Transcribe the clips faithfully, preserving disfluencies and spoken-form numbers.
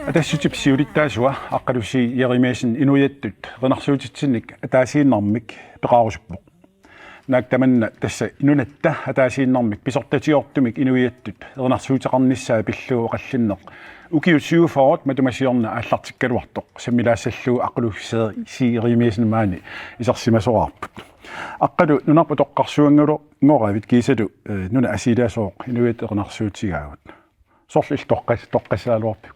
Atassutip siulittaasua Aqqalusi Jerimiassen inuiattut erinarsuutitsinnik ataasiinnarmik peqarusuppoq. Naak tamanna tassa nunatta ataasiinnarmik pisortatigoortumik inuiattut erinarsuuteqarnissaa pillugu oqallinneq ukiut syvogfyrre matuma siorna aallartikkaluartoq sammilaassallugu Aqqalusi Jerimiassen maani isersimasoraarput. Aqqalu, nunarput utoqqarsuanngoravit kiisalu, eh, nunap assiilaassooq inuiattut erinarsuutigaagut. Soorlu illit toqqas-, toqqassagaluarpiuk?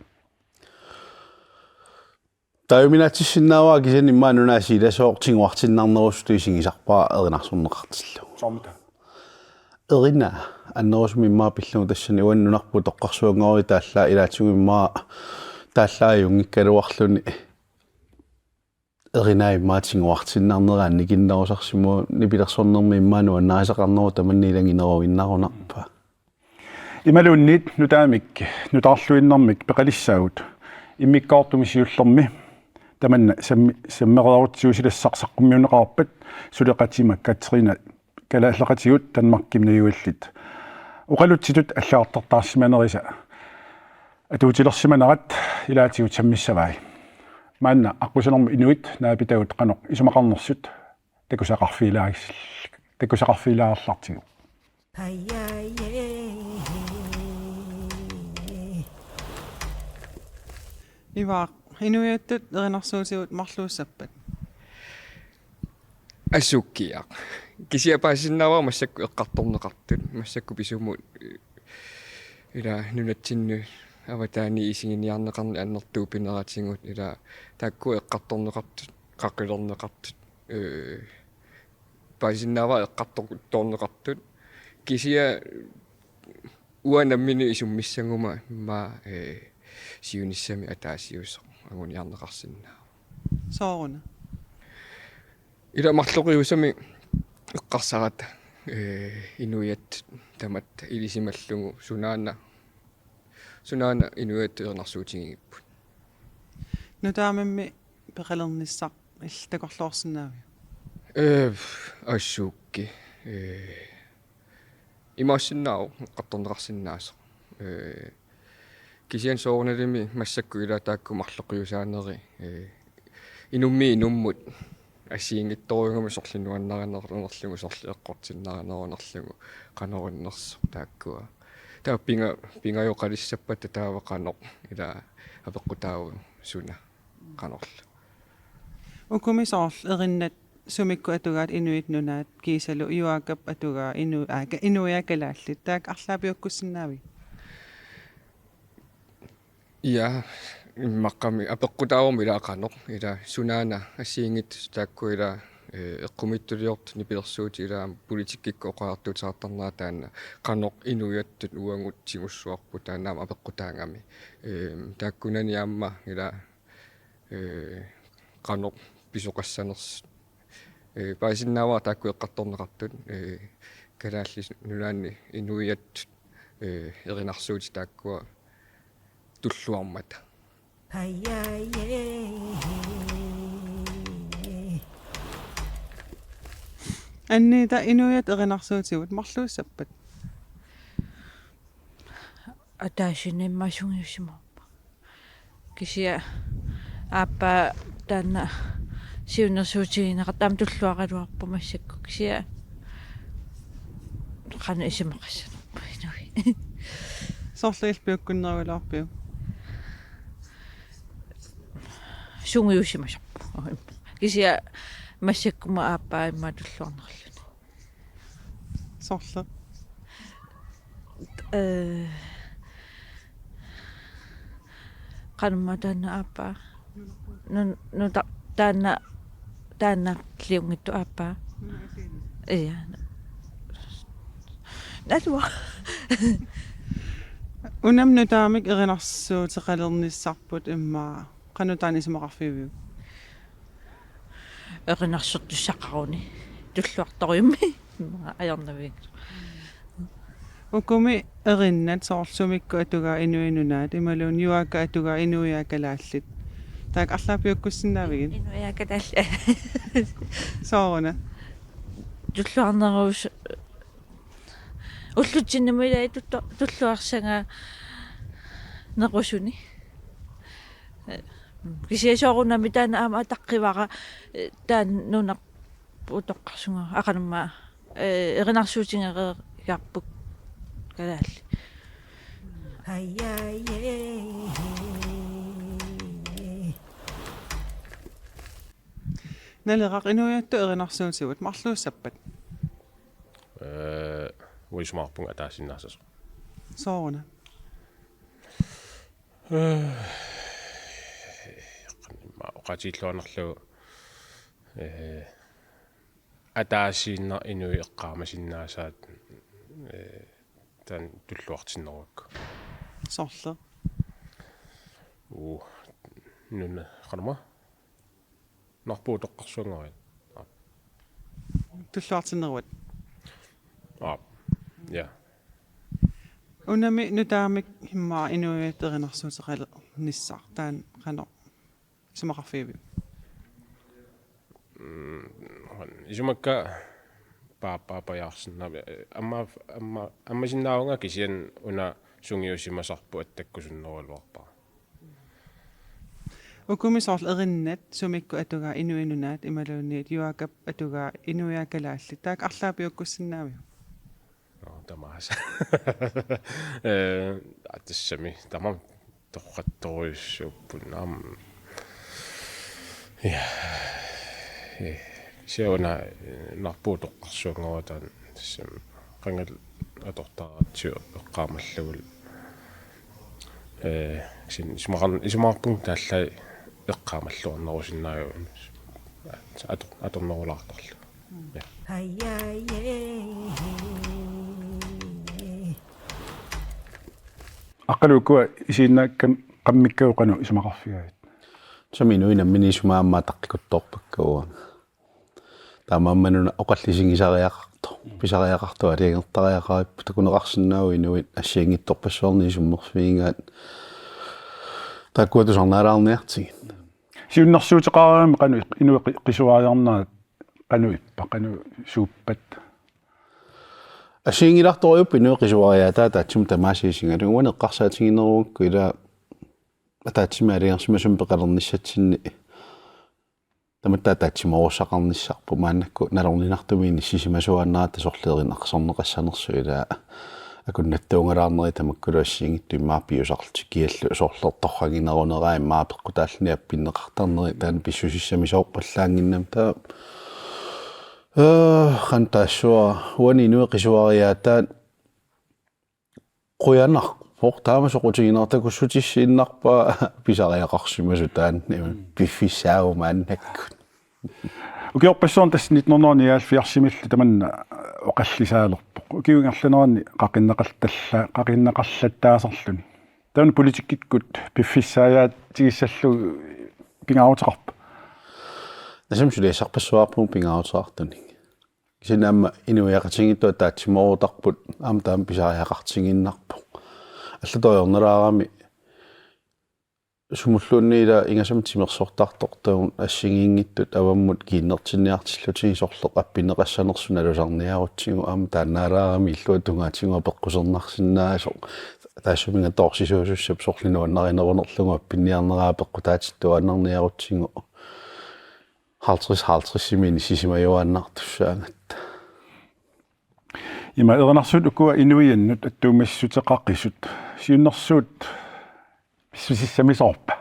Taamaattorsinnaavara kisianni immaqa nunap assiilaassooq tiguartinnarnerusutut isigisarpara erinarsorneqartillugu. Soormita? Erinaa annerusumik immaqa pillugu tassani uani nunarput utoqqarsuanngoravit taallaat ilaatigut immaqa taallaat ajunngikkaluarluni erinaa immaqa tiguartinnarnera annikinnerusarsimavoq nipilersornermi immaqa nuannarisaqarneruvoq tamanna ilagineruinnarunarpaa. Imaluunniit nutaamik nutaarluinnarmik peqalissaagut immikkoortumi siullermi tamanna sammi-, sammereerutsiusilassaq saqqummiunneqarpat suleqatima Katrina kalaalleqatigut Danmarkimi najugallit oqalutsitut allagartartaarsimanerisa atuutilersimanerat ilaatigut sammissavai. Maanna aqqusinermut inuit naapitagut qanoq isumaqarnersut takusaqarfigilaarlus-, takusaqarfigilaarluartigu. Ivaaq, inuiattut erinarsuutigut marluussappat? Assut kiaq. Kisianni paasisinnaavara massakkut eqqartorneqartut, massakkut pisumut, ila nunatsinnut avataani isiginiarneqarneq annertuut pineratigut, ila taakku eqqartorneqartut, qaqilerneqartut, ee, paasisinnaavara eqqartorneqartut. Kisianni uanga nammineq isummissaguma immaqa, ee, siunissami ataasiusoq anguniarneqarsinnaavoq. Sooruna? Ila marloqiusamik eqqarsarata, ee, inuiattut tamatta ilisimallugu sunaana, sunaana inuiattut erinarsuutigigipput. Nutaamimmi peqalernissaq illit takorloorsinnaaviuk? Ee, assut kiaq. Ee, imaassinnaavoq eqqartorneqarsinnaasoq. Ee, kisianni soorunalimi massakkut ila taakku marloqiusaaneri, ee, inummiit inummut assigiinngitsorujuugami sorleq nuannarinerunerlugu, sorleq eqqortinnarinerunerlugu, qanoq innersoq taakkua. Taava pinga-, pingajoqalissappata taava qanoq ila apeqqutaavoq suna qanorlu. Ukumi soorlu erinnat sumikkut atugaat Inuit Nunaat kiisalu Juakap atugaa inu-, aa, ka-, inuiaat kalaallit. Taakku arlaat piukkussinnaavigit? Ja, immaqa aamma apeqqutaavoq ila qanoq, ila sunaana assigiinngitsut taakku ila, ee, eqqumiitsuliortut nipilersuutit ila politikkikkut oqariartuuteqartarnerat taanna qanoq inuiattut uagut tigussuarput taanna aamma apeqqutaagami. Ee, taakkunani aamma ila ee, qanoq pisoqassanersut. Ee, paasisinnaavara taakku eqqartorneqartut, ee, Kalaallit Nunaanni inuiattut, ee, erinarsuutit taakkua tulluarmata. Anniita, inuiattut erinarsuutigut marluussappat? Ataasiinnaq immaqa sungiussimavarput. Kisianni aappaa taanna siunnersuutigineqartoq aamma tulluaraluarpoq massakkut. Kisianni qanoq isumaqassanerput inuit. Soorlu illit piukkunnerugaluarpiuk? Sungiussimasarpoq. Kisianni massakkut aamma aappaa immaqa tulluarnerluni. Soorlu? Ee, qanormaa taanna aappaa? Nun-, nuta-, taanna, taanna liunngitsoq aappaa? Ja. Nalua. Unami nutaamik erinarsuuteqalernissarput immaqa qanoq taanna isumaqarfigiviuk? Erinarsortussaqaruni. Tulluartorujussuarmik. Immaqa ajornavianngilaq. Ukumi erinnat soorlu sumikkut atugaat Inuit Nunaat imaluunniit Juaakap atugaat Inuiaat Kalaallit. Taakku arlaat piukkussinnaavigit? Inuiaat Kalaallit. Sooruna? Tulluarnerus-, ullutsinnut ilai tullu-, tulluarsagaanerusuni. Kisianni soorunami taanna aamma ataqqivara, taanna nunarput utoqqarsunnguaq aqanumma, eh, erinarsuutigereerparput kalaallit. Naleraq, inuiattut erinarsuutigut, marluussappat? Eh, uanga isumaqarpunga ataasiinnaassasoq. Sooruna? Eh, immaqa oqaatigiilluarnerlugu, eh, ataasiinnaq inuit eqqaamasinnaasaat, eh, taanna tulluartinneruakka. Soorlu? Uu, nuna, qanormaa? Nunarput utoqqarsuannguaq. Aap. Tulluartinneruat. Aap. Ja. Unami nutaamik immaqa inuiattut erinarsuuteqalernissaq, taanna qanoq isumaqarfigiviuk? Mm, isumakka paapaapajaarsinnaavat. Amma, amma, ammasinnaavunga kisianni una sungiusimasarput attakkusunnerugaluarpara. Ukumi soorlu erinnat sumikkut atugaat Inuit Nunaat imaluunniit Juaakap atugaat Inuiaat Kalaallit. Taakku arlaat piukkussinnaavigit? Nå, tamaasa. Eh, aa, tassami, tamarmik torrattorujussuupput aamma. Ja. Eh, siuna, eh, nunarput utoqqarsuannguaq taanna tassami qangali atortaratsigu eqqaamallugulu. Eh, kisianni isumaqar-, isumaqarpunga taallaat eqqaamalluarnerusinnaajuit. Ator-, atornerulaartarlugu. Ja. Aqqalu, ukua isiinnaakkami qammikkagut qanoq isumaqarfigaavit? Tassami inuit namminneq isumaat aamma ataqqikuttorpakka uanga. Taamaammat una oqallisigisariaqartoq, pisariaqartoq aalajangertariaqarpoq, takuneqarsinnaavoq inuit assigiinngitsorpassuarnik isummerfigigaat taakkua tusarnaalaarniartigit. Siunnersuuteqareerami qanoq inuit qi-, qisuariarnerat, qanoq ippa, qanoq suuppat? Assigiinngilartorujuupput inuit qisuariaataat ataatsimut tamaasa isigalugu, uani eqqarsaatigineruakku ilaa ataatsimik aalajangersimasumik peqalernissatsinni. Tamatta ataatsimoorussaqarnissarput, maannakkut nalorninartumik inissisimasuaannaratta sorleerin aqsarneqassanersut ilaa akunnattuungalaarneri tamakkulu assigiinngitsut immaqa piusarlutik kiallu sorleq torraginerunerai immaqa peqqutaalluni appinneqartarneri taanna pissusissamisoorpallaannginnami taava. Eh, qanoq taassavara, uani inuit qisuariaataat qujanarpoq, taama soqutiginartoq takussutissiinnarpaa pisariaqarsimasut taanna piffissaagut maannakkut. Ukiorpassuarni tassa nitten hundrede nioghalvfjerdsimillu tamanna oqallisaalerpoq. Ukiup ingerlanerani qaqinneqartalla-, qaqinneqarlattaasarluni. Taanna politikkikkut piffissaajaatigissallugu pingaaruteqarpa? Tassami suliassarpassuarput pingaaruteqartunik. Kisianni aamma inuiaqatigiittut ataatsimoorutarput aamma taama pisariaqartigiinnarpoq. Allatut ajornalaarami sumulluunniit ilaa ingasammik timersortartortagut assigiinngitsut avammut kiinnertinniartillutigit sorleq appinneqassanersut nalusarniarutsigu aamma taannaalaarami illuatungaatigut apeqqusernarsinnaasoq taassuminnga toorsisuusussap sorleq nuannarinerunerlugu appinniarneraa peqqutaatittuaannarniarutsigu. Halvtreds halvtredsimik inissisimajuaannartussaagatta. Ima erinarsuut ukua inuiannut attuumassuteqaqisut. Siunnersuut pissusissamisoorpa?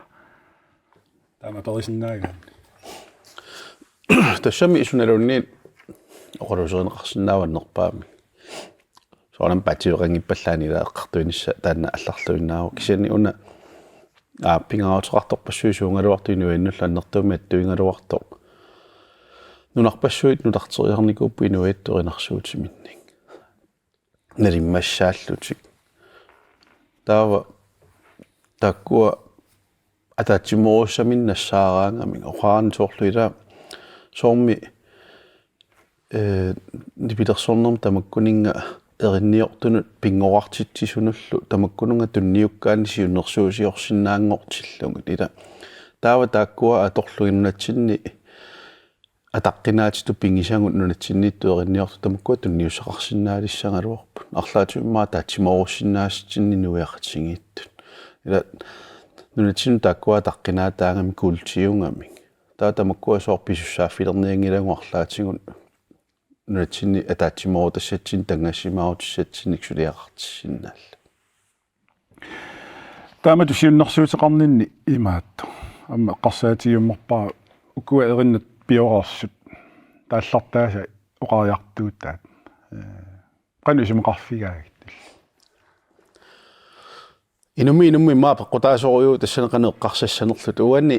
Taama perisinnaagaanni. Tassami sunaluunniit oqaluuserineqarsinnaavat nerpaamik. Soorunami paatsiveqanngippallaanni ilaa eqqartuinissaq taanna allarluinnaavoq. Kisianni una, aa, pingaaruteqartorpassuit suugaluartoq inuiannullu annertuumik attuigaluartoq. Nunarpassuit nutarteriarnikuupput inuiattut erinarsuutiminnik. Nalimmassaallutik. Taava taakkua ataatsimoorussaminnik nassaaraangamik oqarani soorlu ilaa soormi, eh, nipilersornermi tamakkuninnga erinniortunut pinngoqartitsisunullu tamakkununnga tunniukkaanni siunnersuusiorsinnaanngortillugit. Ila taava taakkua atorlugit nunatsinni ataqqinaatitut pigisagut nunatsinniittut erinniortut tamakkua tunniussaqarsinnaalissagigaluarput. Arlaatigut immaqa ataatsimoorussinnaasatsinnik inuiaqatigiittut. Ila nunatsinnut taakkua ataqqinaataagami kuultiugamik. Taava tamakkua sooq pisussaaffilernianngilagut arlaatigut nunatsinni ataatsimoorutassatsinnik tanngassimaarutissatsinnik suliaqartissinnaallutik. Taamatut siunnersuuteqarninni imaattoq. Aamma eqqarsaatigiummerpara ukua erinnat pioreersut taallartaasa oqariartuutaat. Ee, qanoq isumaqarfigaagit? Inummit inummut immaqa peqqutaasorujuuvoq tassani qanoq eqqarsassanerluta uani.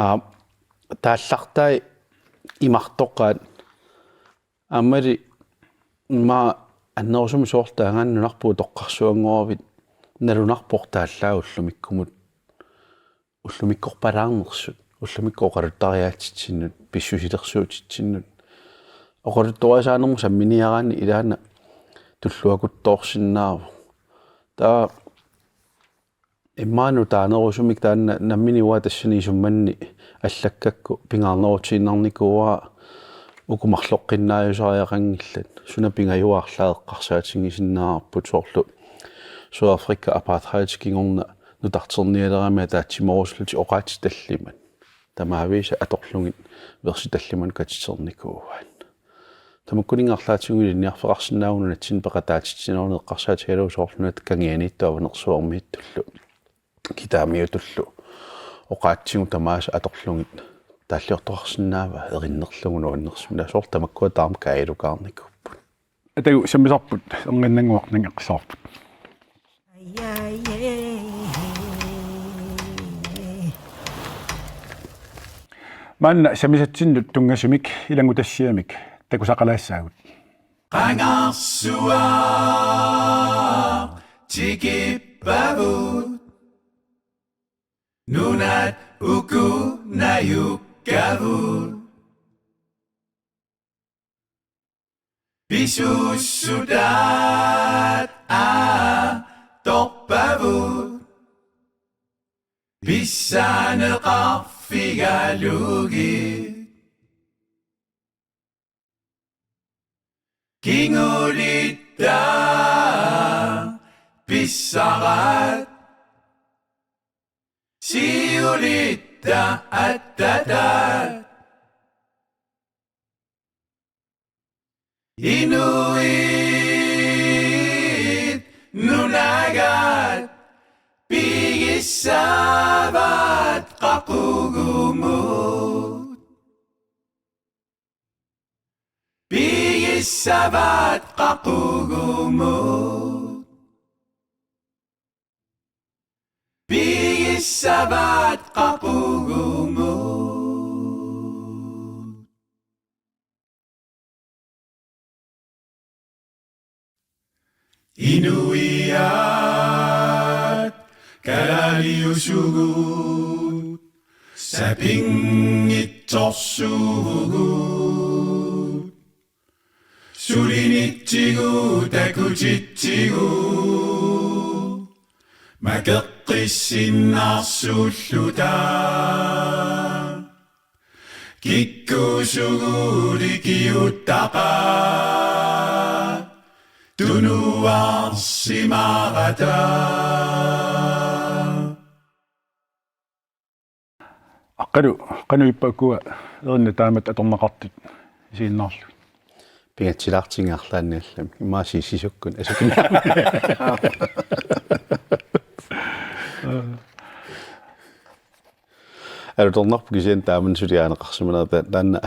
Aa, taallartai imartoqaat aammali immaqa annerusumik soorlu taanna nunarput utoqqarsuanngoravit nalunarpoq taallaat ullumikkumut, ullumikkorpalaarnersut, ullumikkut oqaluttariaatsitsinnut, pissusilersuutitsinnut. Oqaluttuarisaanermut samminiaraanni ilaanni tulluakuttoorsinnaavoq. Taava immaqa nutaanerusumik taanna nammineq uanga tassani isummanni allakkakku pingaarnerutiinnarnikuuara uku marloqqinnaajusaariaqanngillat. Suna pingajuaarlaa eqqarsaatigisinnaavarput soorlu Sydafrika apartheidip kingorna nutarternialerami ataatsimoorusullutik oqaatsit tallimat. Tamaavisa atorlugit versi tallimanut katiternikuuaat. Tamakkuninnga arlaatigut ilinniarfeqarsinnaavugut nunatsinni peqataatitsineruneq eqqarsaatigalugu soorlu nunatta kangianiittut avanersuarmiittullu kitaamiutullu oqaatsigut tamaasa atorlugit taalliortoqarsinnaavaa erinnerlugu nuannersumik. Soorlu tamakkua taama kaajalukaarnikuupput. Atagu sammisarput, erniinnannguaq nangeqqissavarput. Maanna sammisatsinnut tunngasumik ilanngutassiamik takusaqalaassaagut. Qangarsuaq tikippavut. Nunat uku najukkavut. Pisussutaat atorpavut. Pissaaneqarfigalugit. Kingulitta pissarat. Siulitta attatat. Inuit nunagat pigissavat qaqugumut. Pigissavat qaqugumut. Pigissavat qaqugumut. Inuiaat kalaaliusugut, sapinngitsorsuuvugut. Sulinitsigut takutitsigut, makeqqissinnaarsuulluta. Kikkuusugut ikiuuttaqaat tunuarsimaarata. Aqqalu, qanoq ippa ukua erinnat taamatut atorneqartut isiginnaarlugit? Pingatsilaartinnga arlaanni allamik. Immaqa sissisukkut asukin. Alutornarpoq kisianni taamani suliarineqarsimanerata taanna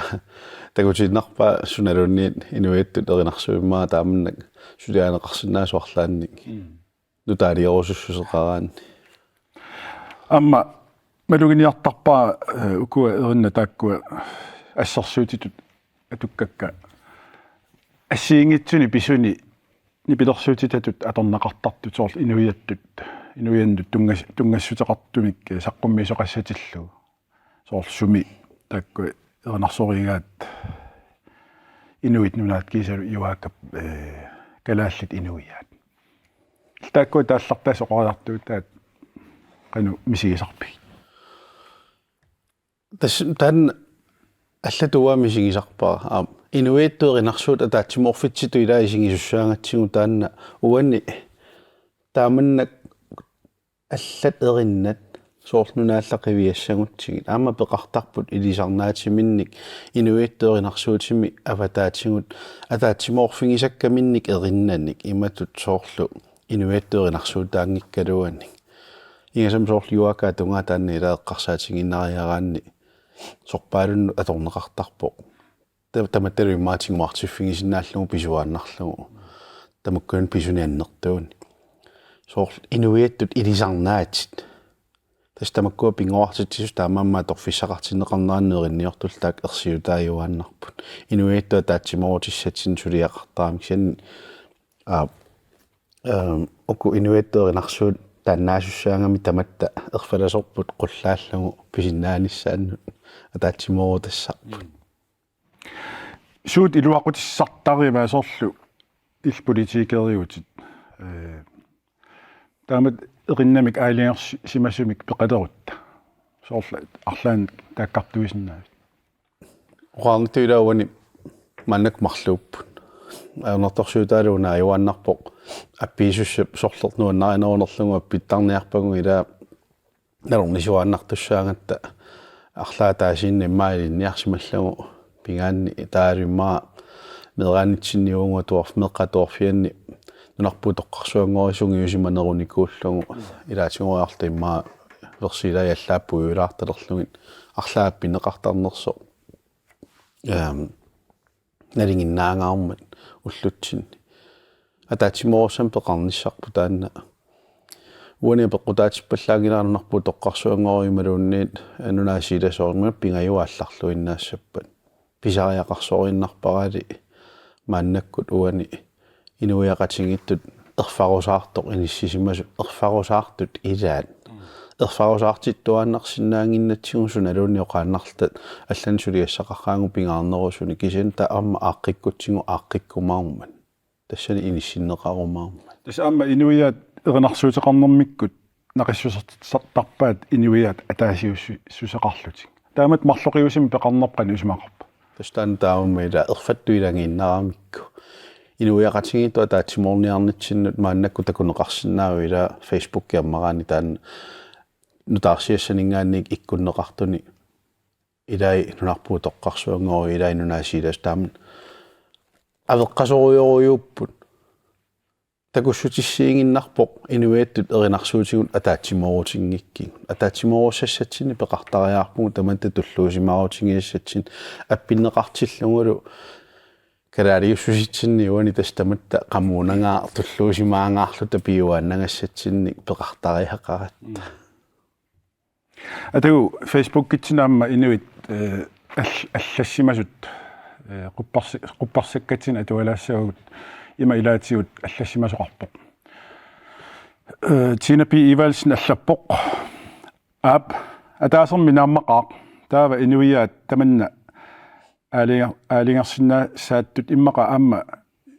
takutiinnarpaa sunaluunniit inuiattut erinarsuimmaa taamannak suliarineqarsinnaasoq arlaannik. Mm. Nutaaliorusussuseqaraanni. Aamma maluginiartarpara, eh, ukua erinnat taakkua assersuutitut atukkakka. Assigiinngitsuni pisuni nipilersuutitatut atorneqartartut soorlu inuiattut, inuiannut tunngas-, tunngassuteqartumik, eh, saqqummiisoqassatillugu. Soorlu sumi taakku erinarsoreeraat Inuit Nunaat kiisalu Juakap, eh, kalaallit inuiaat. Taakkua taallartaasa oqariartuutaat qanoq misigisarpigit? Tassa taanna allatut misigisarpara. Aamma inuiattut erinarsuutit ataatsimoorfitsitut ilaa isigisussaagatsigu taanna uani taamannak allat erinnat soorlu nunaallaat qiviassagutsigit. Aamma peqartarput ilisarnaatiminnik inuiattut erinarsuutimi avataatigut ataatsimoorfigisakkaminnik erinnanik imatut soorlu inuiattut erinarsuutaanngikkaluanik. Ingammik soorlu Juakaa tungaa taanna ilaa eqqarsaatigiinnariaraanni sorpaalunnut atorneqartarpoq. Ta-, tamattalu immaqa tiguartiffigisinnaallugu pisuaannarlugu. Tamakkununnga pisunik annertuunik. Soorlu inuiattut ilisarnaatit. Tassa tamakkua pinnguartitsisut taamaammat atorfissaqartinneqarneranni erinniortullu taakku ersiutaajuaannarput. Inuiattut ataatsimoorutissatsinnik suliaqartaramik kisianni, aa, ehm, uku inuiattut erinarsuutit taannaasussaagami tamatta erfalasorput qullaallugu pisinnaanissaannut ataatsimoorutassaarput. Suut iluaqutissartarivaat soorlu illit politikeriutit? Eh, taamatut erinnamik aalajangersimasumik peqalerutta. Soorlu arlaannik taakkartuisinnaavit? Oqarnittut ilaa uani maannakkut marluupput. Ajornartorsiutaalu una ajuaannarpoq appiisussap sorleq nuannarinerunerlugu appittarniarpagut ilaa nalornisuaannartussaagatta arlaat ataasiinnaq immaqa ilinniarsimallugu pigaanni taavalu immaqa meeraanitsinni uagut atuarf-, meeqqat atuarfianni nunarput utoqqarsuanngoruit sungiusimanerunikuullugu ilaatigoriarluta immaqa versiilai allaapput uiulaartalerlugit arlaat appinneqartarnersoq. Ehm, nalinginnaagaarmat ullutsinni. Ataatsimoorussamik peqarnissarput taanna. Uani peqqutaatippallaanngilara nunarput utoqqarsuanngoruit imaluunniit nunat asiilasoormut pingajuat aallarluinnaassappat. Pisariaqarsoriinnarparalu maannakkut uani inuiaqatigiittut erfarusaartoq inissisimasut erfarusaartut ilaat. Mm. Erfarusaartittuaannarsinnaannginnatsigu sunaluunniit oqaannarluta allanik suliassaqaraagut pingaarnerusunik kisianni taava aamma aaqqikkutsigu aaqqikkumaarmat. Tassani inissinneqarumaarmat. Tassa aamma inuiaat erinarsuuteqarnermikkut naqissusertarpaat inuiaat ataasiussuseqarlutik. Taamatut marloqiusamik peqarnerput qanoq isumaqarpa? Tassa taanna taamaammat ilaa erfattut ilagiinnaramikku. Inuiaqatigiittut ataatsimoorniarnitsinnut maannakkut takuneqarsinnaavoq ilaa Facebookimi ammaraanni taanna nutaarsiassaninngaanniit ikkunneqartuni ilai nunarput utoqqarsuanngoruit ilai nunat asiilasoormut taama aveqqasorujorujuupput. Takussutissiiginnarpoq inuiattut erinarsuutigut ataatsimoorutinngikkit. Ataatsimoorussassatsinnit peqartariaqarpugut tamatta tulluusimaarutigisassatsinnik appinneqartillugulu kalaaliussusitsinni uani tassa tamatta qamuunangaaq tulluusimaangaarluta piuaannagassatsinnik peqartariaqaratta. Mm. Atagu Facebookitsinnut aamma inuit, eh, all-, allassimasut, eh, quppersi-, quppersakkatsinnik atualaassavagut ima ilaatigut allassimasoqarpoq. Eh, Tina P. Evaldsen allappoq: Aap, ataasermi naammaqaaq. Taava inuiaat tamanna aalaja-, aalajangersinnaassaattut immaqa aamma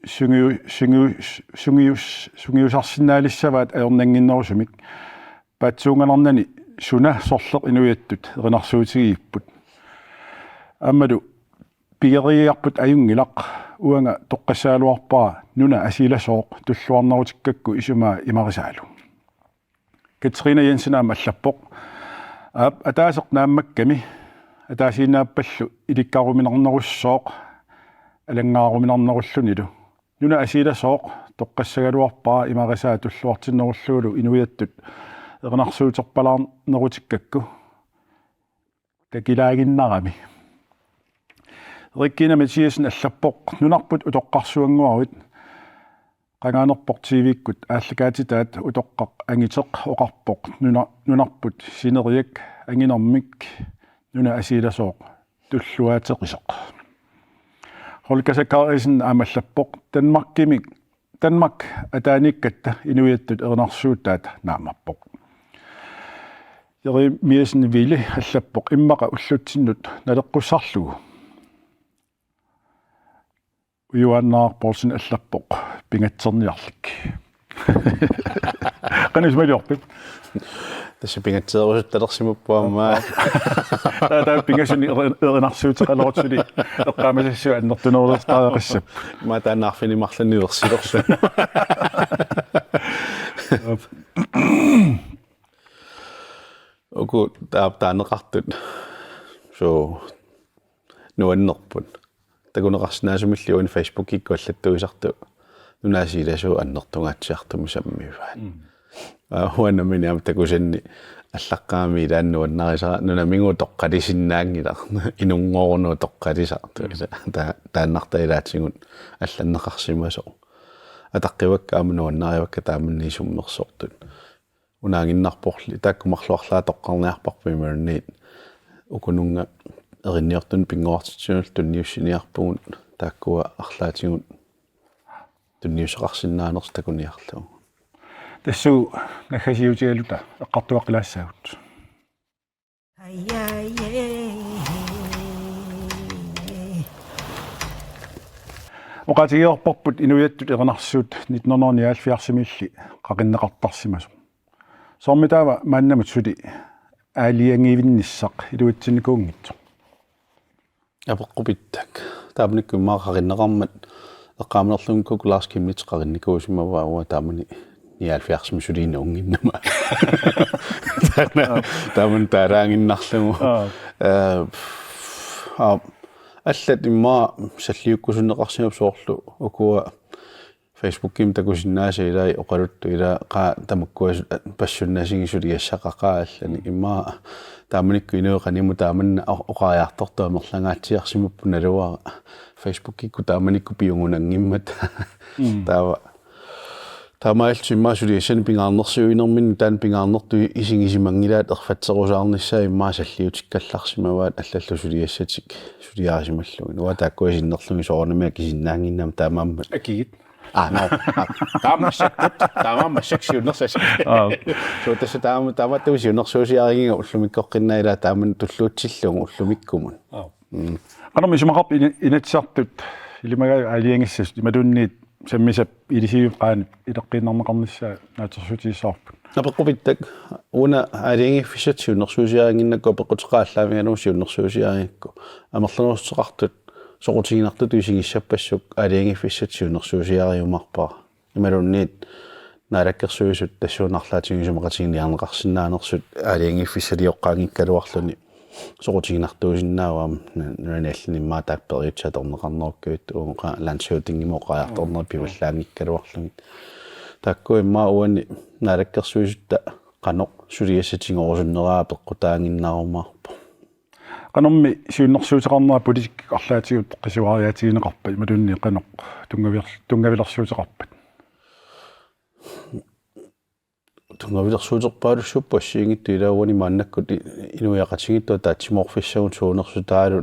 sungiu-, sungiu-, sungius-, sungiusarsinnaalissavaat ajornannginnerusumik. Paatsuunganarnani suna sorleq inuiattut erinarsuutigigipput. Aammalu pigeriigarput ajunngilaq, uanga toqqassagaluarpara nunat asiilasooq tulluarnerutikkakku isumaa imarisaalu. Katrine Jensen aamma allappoq: Aap, ataaseq naammakkami, ataasiinnaappallu ilikkaruminarnerussooq alanngaaruminarnerullunilu. Nunat asiilasooq toqqassagaluarpara imarisaa tulluartinnerullugulu inuiattut erinarsuuterpalaarnerutikkakku takilaaginnarami. Regina Mathiassen allappoq: Nunarput utoqqarsuanngoruit qangaanerpoq T V-kkut aallakaatitaat utoqqaq angiteq oqarpoq nuna-, nunarput sineriak anginermik nunat asiilasooq tulluateqisoq. Holger Zachariassen aamma allappoq: Danmarkimi, Danmark ataaniikkatta inuiattut erinarsuutaat naammappoq. Jerimiassen Ville allappoq: Immaqa ullutsinnut naleqqussarlugu. Ujuaannaq Poulsen allappoq pingatserniarlik. Qanoq isumaliorpit? Tassa pingatseerusuttalersimapput aamma. Taava, taava pingasunik eri-, erinarsuuteqalerutsuli eqqaamasassuit annertunerulertariaqassappat. Maanna taanna arfineq-marlunnik versilerluni. Uku taava taaneqartut. So, nuannerput. Takuneqarsinnaasumilli uani Facebookikkut allattuisartut nunaasiilasuu annertungaatsiartumik sammivaat. Mm. Aa, uanga nammineq aamma takusanni allaqqammat ilaanni nuannarisara nunamigut toqqalisinnaanngilaq, inunngorunut toqqalisartut. Mm. Ta-, taannartaa ilaatigut allanneqarsimasoq. Ataqqivakka aamma nuannarivakka taamanni isummersortut. Unaaginnarporli taakku marluk arlaat toqqarniarparput imaluunniit ukununnga erinniortunut pinnguartitsinullu tunniussiniarpugut, taakkua arlaatigut tunniussaqarsinnaanersut takuniarlugu. Tassuuna naggasiutigaluta eqqartuaqqilaassaagut. Oqaatigiorparput inuiattut erinarsuut nitten hundrede nioghalvfjerdsimiilli qaqinneqartarsimasoq. Soormi taava maannamut suli aalajangiivinnissaq iluatsinnikuunngitsoq? Apeqqut pittak. Taamanikkut immaqa qaqinneqarmat eqqaamanerlunga Lars Chemnitz qaqinnikuusimavaa uanga taamani nioghalvfjerdsimi suli inuunnginnama. Taanna, taamani taalaaginnarlugu. Aa. Ee, aa, allat immaqa salliukkusunneqarsimapput soorlu ukua Facebookimi takusinnaasat ilaat oqaluttut ilaat qaa tamakkua su-, passunnasigit suliassaqaqaat allanik immaqa taamanikkut inuit qanimut taamanna o-, oqariartortut amerlangaatsiarsimapput naluara Facebookikkut taamanikkut piugunanngimmata. Mm. Taava. Taamaalillutik immaqa suliassanik pingaarnersiuinerminni taanna pingaarnertut isigisimanngilaat erfatserusaarnissaa immaqa salliutikkallarsimavaat allallu suliassatik suliarisimallugit. Uanga taakkua sinnerlugit soorunami akisinnaannginnama taamaammat. Akigit. Aa, nå. Aa, taamaammat massakkut, taamaammat massakkut siunnersuusi-. Aa. So tassa taama-, taamaattumik siunnersuusiarigiga ullumikkoqqinnaa ilaa taamani tulluutsillugu ullumikkumut. Aa. Mm. Qanormi isumaqarpit ina-, Inatsisartut ilimagaat aalajangissasut imaluunniit sammisap ilisivip qaanip ileqqiinnarneqarnissaa naatsorsuutigissavarput? Apeqqut pittak, una aalajangiiffissatut siunnersuusiarinnginnakku apeqquteqaat aallaavigalugu siunnersuusiarigakku. Amerlanerussuteqartut soqutiginartutut isigissappassuk aalajangiiffissatut siunnersuusiariumaarpara. Imaluunniit Naalakkersuisut tassuuna arlaatigut isumaqatigiinniarneqarsinnaanersut aalajangiiffissalioqqaanngikkaluarluni soqutiginartuusinnaavoq aamma nu-, nunani allani immaqa taakku periutsit atorneqarnerukkavit uunga landsstyremut oqariartornerit pivallaanngikkaluarlugit. Taakku immaqa uani Naalakkersuisutta qanoq suliassat tigorusunneraa peqqutaaginnaarumaarpoq. Qanormi siunnersuuteqarnera politikkikkut arlaatigut qisuariaatigineqarpa imaluunniit qanoq tunngavil-, tunngavilersuuteqarpat? Tunngavilersuuterpaalussuupput assigiinngitsut ilaa uani maannakkut i-, inuiaqatigiittut ataatsimoorfissagut suunersut taavalu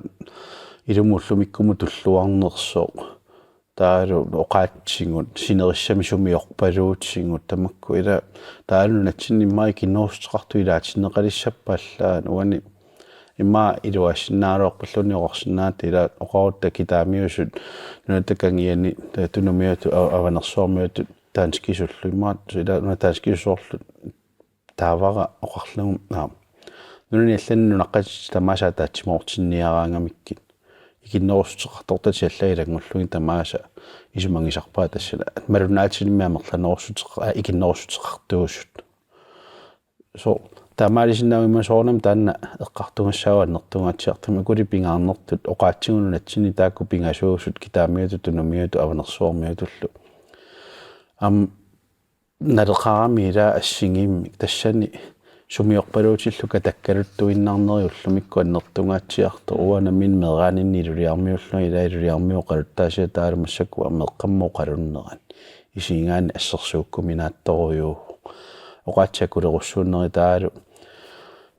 ilumut ullumikkumut tulluarnersoq. Taavalu oqaatsigut, sinerissami sumiorpaluutigut, tamakku ilaa, taavalu nunatsinni immaqa ikinnerussuteqartut ilaatinneqalissappat allaat, uani immaqa iluaassinnaagaluarpalluunniit oqarsinnaavat ilaa oqarutta kitaamiusut, nunatta kangiani, ta-, tunumiutut, a-, avanersuarmiutut, danskisullu, immaqa ilaa, una danskisusoorlu, taavara oqarlugu, naa. Nunani allani nunaqqatitit tamaasa ataatsimoortinniaraangamikkit. Ikinnerussuteqartortatit allat ilanngullugit tamaasa isumagisarpaat tassani. Malunnaatsinimmi amerlanerussuteqa-, aa, ikinnerussuteqartuusut. So, taamaalisinnaaguma soorunami taanna eqqartugassaavoq annertungaatsiartumik ukuli pingaarnertut oqaatsigut nunatsinni taakku pingasuusut kitaamiutut tunumiutut avanersuarmiutullu. Aamma naleqarami ilaa assigiimmik tassani sumiorpaluutillu katakkaluttuinnarneri ullumikkut annertungaatsiartoq uanga nammineq meeraaninni Ilulissarmiuullunga ilaa Ilulissarmiut oqaluttaasiat taavalu massakkut aamma meeqqamut oqalunnerat isigigaanni assersuukkuminaattorujuuvoq oqaatsit akulerussuunneri taavalu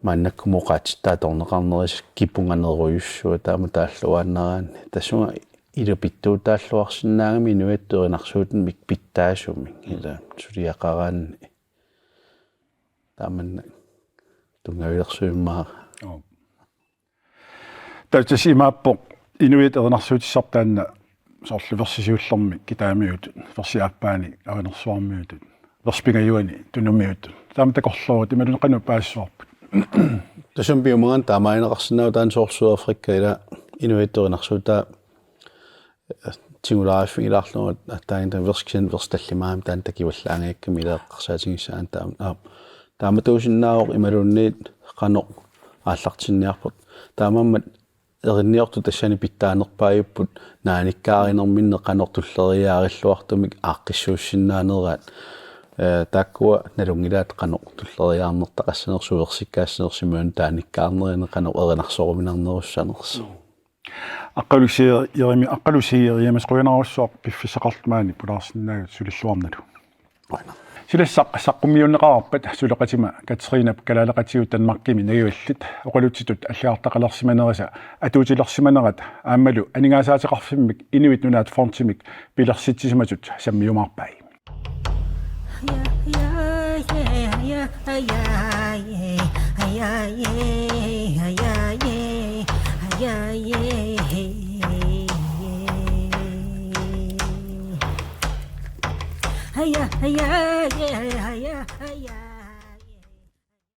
maannakkumut oqaatsitta atorneqarnerisa kipunganerujussuaq taama taalluaannaraanni tassunga ilupittuutaalluarsinnaagami inuiattut erinarsuutinnik pitsaasumik ilaa suliaqaraanni. Taamannak tunngavilersuimmavara. Joo. Taava tassa imaappoq inuit erinarsuutissarput taanna soorlu versi siullermi kitaamiutut, versi aappaani avanersuarmiutut, versi pingajuani tunumiutut. Taama takorloorutit imaluunniit qanoq paasissavarput? Tassami piumagami taamaagineqarsinnaavoq taanna soorlu Sydafrika ila inuiattut erinarsuutaa tigulaariffigilaarlugu aatsaat taanna versi kisianni versi tallimaarami taanna takuallaangajakkami ila eqqarsaatigissavat taama. Aap. Taamatuusinnaavoq imaluunniit qanoq aallartinniarput. Taamaammat erinniortut tassani pitsaanerpaajupput naanikkaarinerminni qanoq tulleriiaarilluartumik aaqqissuussinnaanerat. Eh, taakkua nalunngilaat qanoq tulleriiaarnertaqassanersut versikkaassanersut imaluunniit taannikkaarnerini qanoq erinarsoruminarnerussanersut. Aqqalusiirimik, Aqqalusiirimik qujanarsuaq piffissaqarlutit maani pulaarsinnaagatsigit sulilluarnalu. Qujanaq. Silassaq saqqummiunneqarpat suleqatima Katrinap kalaaleqatigut Danmarkimi nangivallit oqalutsitut allagartaqalersimanerisa atuutilersimanerat aammalu aningaasaateqarfimmik Inuit Nunaat Fondimik pilersitsisimasut sammiumaarpai.